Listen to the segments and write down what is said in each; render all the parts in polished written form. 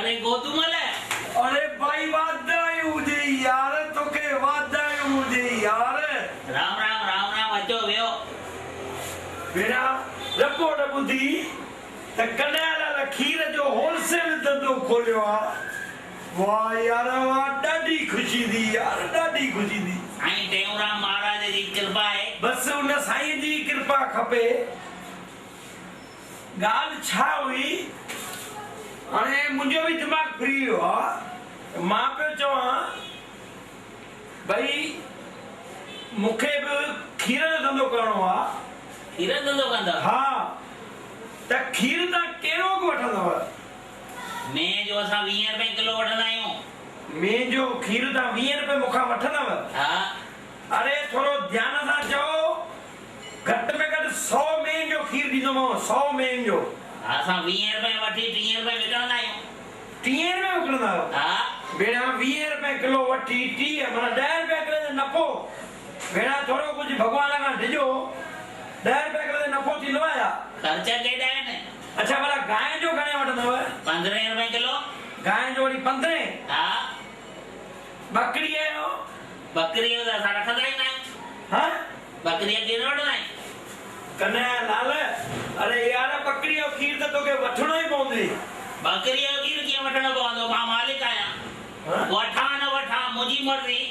اري گودومل! اري ڀائي واڌايون هجي يار توکي واڌايون هجي يار. رام رام رام رام اچو ويهو. ڀيڻا رپورٽ ٻڌي ته ڪنهيا لال کير جو هول سيل ڌنڌو کوليو آ واه يار واه ڏاڍي خوشي ٿي يار ڏاڍي خوشي ٿي. سائين ٽيئونرام مهاراج جي ڪرپا آهي. بس ان سائين جي ئي ڪرپا کپي. ڳالهه ڇا هئي هاڻي منهنجو به دماغ ڦري ويو آ مان پيو چوان ڀئي مون کي به کير جو ڌنڌو ڪرڻو آ. کير جو ڌنڌو ڪندؤ؟ ها ته کير تان ڪهڙو اگهه وٺندؤ؟ مينهن جو اسان ويهين رپئي ڪلو وٺندا آهيون. مينهن جو کير تان ويهين رپئي مون کان وٺندؤ؟ ها. اڙي ٿورو ڌيان سان چئو. گهٽ ۾ گهٽ سئو مينهن جو کير ڏيندومانو، سئو مينهن جو. اسان ويهين رپئي وٺي ٽيهين رپئي وڪڻندا آهيون. ٽيهين رپئي وڪڻندا آهيو؟ ها. ڀيڻا ويهين رپئي ڪلو وٺي ٽيهه معنيٰ ڏهه رپيا ڪلي تي نفعو. ڀيڻا ٿورو ڪجهه ڀڳوان کان ڊڄو. ڏهه رپيا ڪلي تي نفعو ٿيندو آهي ڇا؟ خرچ ڪيڏا آهن؟ اڇا ڀلا گانء جو گهڻي وٺندؤ؟ پندرهين رپئي ڪلو. گانء جو وري پندرهين؟ ها. ٻڪريء جو؟ ٻڪريء جو ته اسان رکندا ئي ناهيون. ها؟ ٻڪريء کير نه وٺندا آهيون. ڪنهيا لال، اري يار ٻڪريء جو کير ته توکي وٺڻو ئي پوندي. ٻڪريء جو کير ڪيئن وٺڻو پوندو؟ مان مالڪ آهيان. وٺان نه وٺان منهنجي مرضي.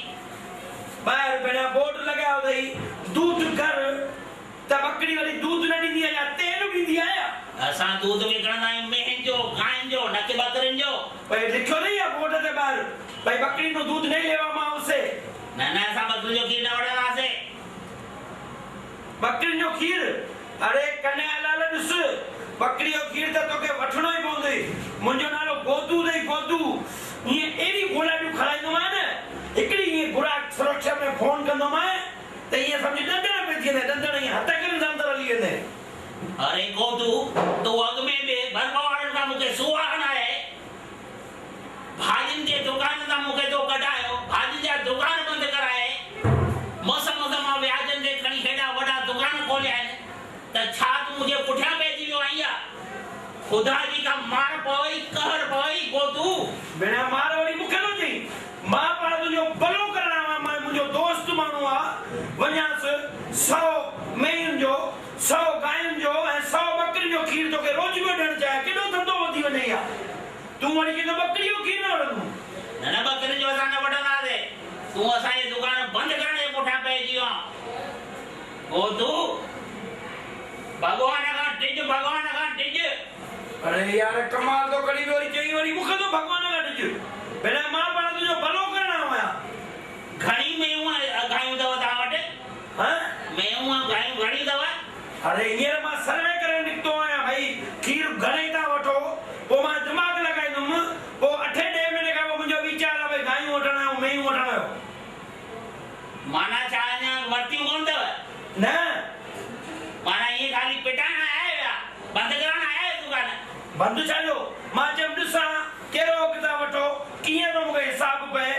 ٻاهر ڀيڻا بورڊ لڳايو اٿئي دوڌ گهر ته ٻڪري وري دوڌ نه ڏيندي آهي يا تيل ڏيندي آهي يا؟ اسان دوڌ وڪڻندا آهيون مينهن جو، گانين جو، نه ڪي ٻڪرين جو. ڀئي لکيو اٿئي يا بورڊ تي ٻاهر ڀئي ٻڪرين جو دوڌ نهين ليوامان آوسي. نه نه اسان ٻڪرين جو کير نه وٺنداسين. ٻڪرين جو کير؟ اڙي ڪنهيا لال ڏس، ٻڪري جو کير ته توکي وٺڻو ئي پوندئي. منهنجو نالو گودو اٿئي گودو. ائين اهڙي گولاٽيون کارائيندومانء نه، هڪڙي ائين گراهڪ سرڪشا ۾ فون ڪندومانء ته ائين سمجهه ڏندڻ پئجي ويندئي، ڏندڻ ائين هٿ ڪري اندر هلي ويندئي. اڙي گودو، تون اڳ ۾ به ڀرڳو وارن کان مون کي سوئا هڻائي. ڀاڄين جي دڪان تان مون کي تو ڪڍايو، ڀاڄين جا دڪان بند ڪرائي، مس مس مان وياجن تي کڻي هيڏا وڏا دڪان کوليا آهن ته ڇا تون منهنجي پٺيان پئجي ويو آهين يا؟ خدا جي ڪا مار پوئي، قهر پوئي، گودو! ڀيڻا مار وري مون کي ٿو چئين، مان پاڻ تنهنجو ڀلو ڪرڻ آيو آهيان، منهنجو دوست ماڻهو آ، وڃانس سئو مينهن جو، سئو گاين جو ۽ سئو ٻڪرين جو کير توکي روز پيو ڏيڻ چاهيان، ڪيڏو ڌنڌو وڌي وڃئي ها. تون وري چئين ٿو ٻڪري جو کير نه وٺندم. نه نه ٻڪرين جو اسان نه وٺنداسين. تون اسان جي دڪان بند ڪرڻ جي پٺيان پئجي ويو آن. گودو! ڀڳوان کان ڊڄ، ڀڳوان کان ڊڄ. اڙي يار ڪمال ٿو ڪرين پيو وري چئين وري مون کي ٿو ڀڳوان کان ڊڄ. ڀيڻا مان پاڻ تنهنجو ڀلو ڪرڻ آيو آهيان. گهڻي مينهون ۽ گايون اٿو توهان وٽ؟ ها؟ مينهون ۽ گايون گهڻيون اٿو؟ اڙي هينئر مان سروي ڪرڻ نڪتو آهيان ڀئي کير گهڻي ٿا وٺو پوء مان دماغ لڳائيندم پوء اٺين ڏهين مهيني کان پوء منهنجو ويچار آهي ڀئي گايون وٺڻ جو مينهون وٺڻ جو. معنيٰ ڇا اڃا ورتيون ڪونه اٿو؟ نه. معنيٰ ائين خالي پٽائڻ آيا آهيو يا بند ڪرائڻ آيا آهيو دڪان؟ بند ڇا جو؟ مان چيم ڏسان ڪهڙو اگهه ٿا وٺو ڪيئن ٿو مون کي حساب پئي.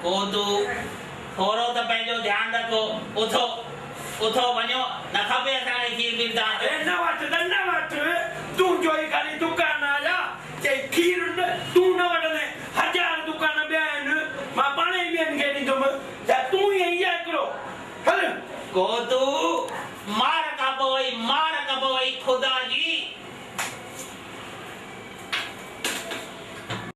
ڪو تو ٿورو ته پنهنجو ڌيان رکو. اٿو، اٿو وڃو، نه کپي اسان کي کير ٻير توهان جو. اي نه وٺ ته نه وٺ، تنهنجو ئي خالي دڪان آ يا؟ چئي کير نه تون نه وٺندين، هزار دڪان ٻيا آهن، مان پاڻ ئي ٻين کي ڏيندم، ڇا تون ئي آهين يا هڪڙو؟ هل. ڪو تو مار کپوئي، مار کپوئي خدا جي.